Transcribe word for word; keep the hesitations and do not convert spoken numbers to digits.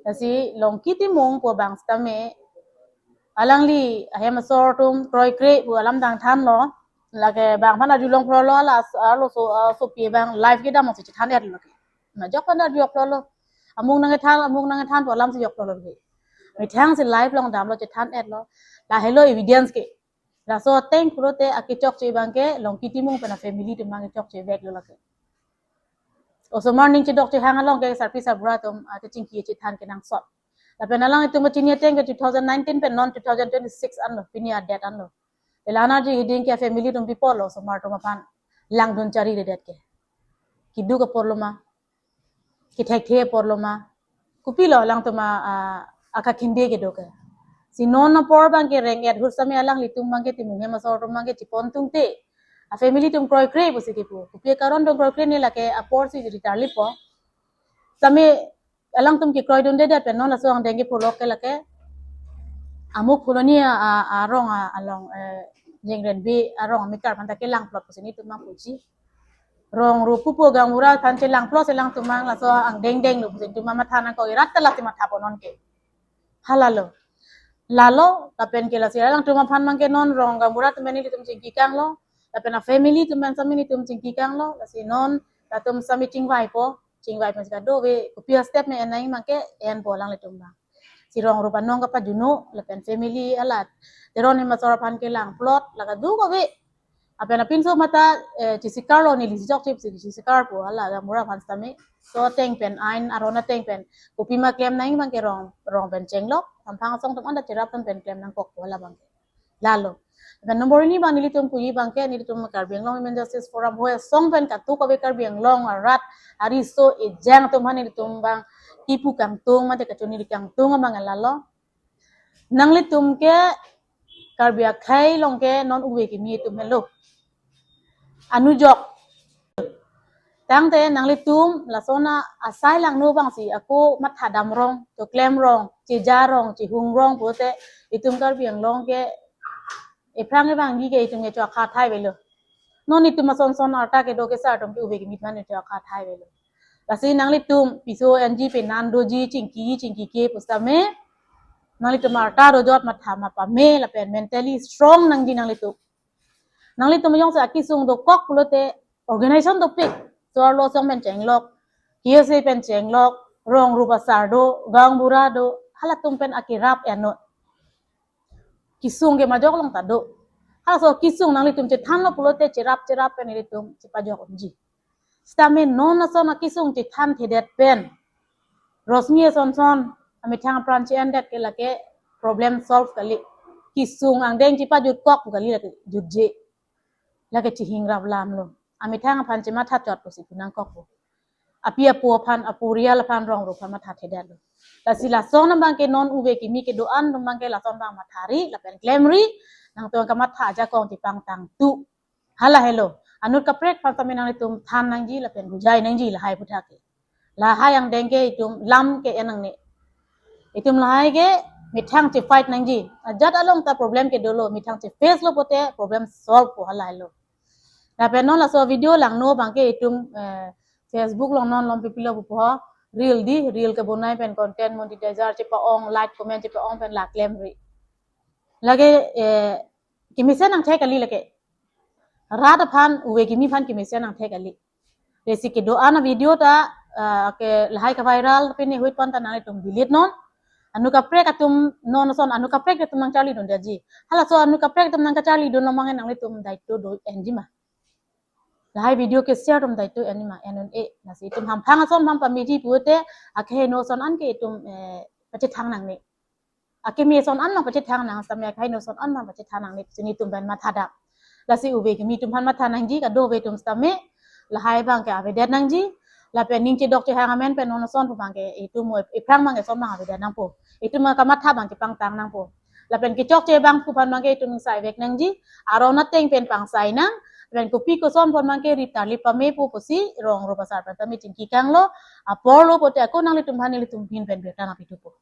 Lasi Longki Timung pu abang sitame alangli ahem asor atum kroikre pu alam dang thanlo. Lake bang aphan arjulong phrolo, la as-, arloso, asopi abang live kedam si chethan-etlo ke. Majok aphan arjulong phrolo. Amung nangkethan, amung nangkethan pu alam si joklo ke. Methang si live along damlo, chethan-etlo. Lahelo evidence ke. Laso ateng pulote akechokche abang ke Longki Timung pen afamily atum abang kechokche veklo lake. Osomar ning chedok chehang along ke sarpi sarbura atum, ah, kachingki chethan kenangsot. Lapen alanglitum kachini ateng ke two thousand nineteen pen non two thousand twenty-six anlo, pini a-date anlo. Te la-an arju hiding ke family atum pi apotlo osomar atum aphan langdun chariredet ke. Keduk apotlo ma, kethekthe apotlo ma. Kopilo alangtum a, a, akakhinde kedo ke. Si non apor abang ke reng-et ahut sitame alanglitum abang ke Timung ahem asor atum abang ke chepon tungte, afamily atum kroikre pusi kipu. Kopi akaron atum kroikre ne, lake apor si ri tarlipo. Sitame alangtum kekroidundedet pen non laso angdeng ke pulok ke lake Amuk Phuloni a, a, arong a, along, eh, Jengrenbi arong amekar aphanta kelangplot pusi nelitum abang puji. Rong rup pupo, gaonbura aphan chelangplot si alangtum abang laso angdeng denglo pusi nelitum abang matha nangkok, irat ta lasi mathapo non ke. Halalo. Lalo, lapen ke lasi alangtum aphan abang ke non rong gaonbura atum pen nelitum chingki kanglo. Lapen afamily atum pen sitame nelitum chingki kanglo. Lasi non latum sitame chingvaipo. Chingvai pen si kadokave kopi astep me en nangji abang ke enpo alanglitum abang. Si rong rup anong kapajuno, lapen family alat Teron ahem asor aphan kelangplot, la kadokave. Lapen apinso mata, eh, chesikarlo, neli si chokche pusi chesikarpo, hala gaonbura aphan sitame. So ateng pen, ain aron ateng pen kopima klem nangji abang ke rong, rong pen chenglok, hamphang asong atum anta cherap pen klem nangkokpo hala abang ke. Lalo. Lapen number hini abang nelitum puji abang ke, nelitum Karbi Anglong Women Justice Forum hoi asong pen kadokave Karbi Anglong arat ariso ejang atum aphan nelitum abang kipu kangtung mate kachoniri kangtung abang lalo. Nanglitum ke Karbi akhei along ke non ove kimi atum helo. Anujok. Tangte nanglitum lason asai langno abang si ako matha damrong, choklem rong, cheja rong, chehung rong pulote itum Karbi Anglong ke ephrang evangji ke itum ke cho akha thai avelo. Non itum ason son arta kedo ke sar atum ke ove kimi aphan cho akha thai avelo. Lasi nanglitum piso enji, penan doji, chingki, chingki ke pusitame nanglitum arta dojot, matha ma pame lapen mentally strong nangji nanglitum. Nanglitum jongsi akesung dokok pulote organization dopik. So arlo asong pen chenglok, K S A pen chenglok, rong rup asar do, gaonbura do, halatum pen akerap ennon. Kesung ke majok along ta do. Halaso kesung nanglitum chethanlo pulote cherap cherap pen ilitum chepajok unji. Sitame non ason akesung chethanthedet pen Rosmi ason son amethang apran che-endet ke lake problem solve kali. Kesung angdeng chepajutkok kali, lake jutje. Lake chehing rap lamlo. Amethang aphan chematha chot pusi pu nangkokpo. Api apo aphan, aporial aphan, rong rup aphan mathathedetlo. Lasi lason abang ke non ove kimi kedo-an atum abang ke lason abang mathari lapen klemri, nangtum kamatha ajakong chepangtangtu. Hala helo. Anut kaprek aphan sitame nanglitum than nangji lapen bujai nangji lahai aputhak ke. Lahai angdeng ke itum lam ke en nangne. Itum lahai ke methang chefight nangji. Ajat along ta problem ke dolo, methang cheface lo pulote problem solve po, hala helo. Lapen non laso video langno abang ke itum, eh, Facebook along non lom pipilo pupo, reel di, reel kebonai pen content monetizer chepa-ong, like, comment chepa-ong pen la klemri. Lake, eh, kemesen nangthek kali lake. Rat aphan, ove kimi aphan kemesen nangthek kali. Lasi kedo-an avideo ta, ah, ke lahai kaviral pini ahut pen ta nanglitum delete non. Anut kaprek atum non ason, anut kaprek atum nangcharlidundeji. Halaso anut kaprek atum nangkacharlidun lomang nanglitum daito do enji ma. Lahai video ke-share atum daito enji ma, en un-e. Lasi itum hamphang ason aphan pameji pulote, akeheno ason an ke itum, eh, pachethang nangne. Akeme ason an abang pachethang nang, sitame akeheno ason an abang pachethang nangne pusi nelitum pen mathadam. Lasi ove kimi atum aphan matha nangji, kadokave atum sitame lahai abang ke avedet nangji. Lapen ning chedok chehang amen pen non ason pu abang ke itum mo ephrang abang ke ason abang avedet nangpo. Itum kamatha abang chepangtang nangpo. Lapen kechokche abang pu aphan abang ke itum sai vek nangji. Aron ateng pen pangsai nang. Lapen kopi koson pu abang ke ri tarlip pamepo pusi rong rup asar pen sitame chingki kanglo. Apor lo pulote ako nanglitum aphan nelitum ahin pen birta nangpithupo.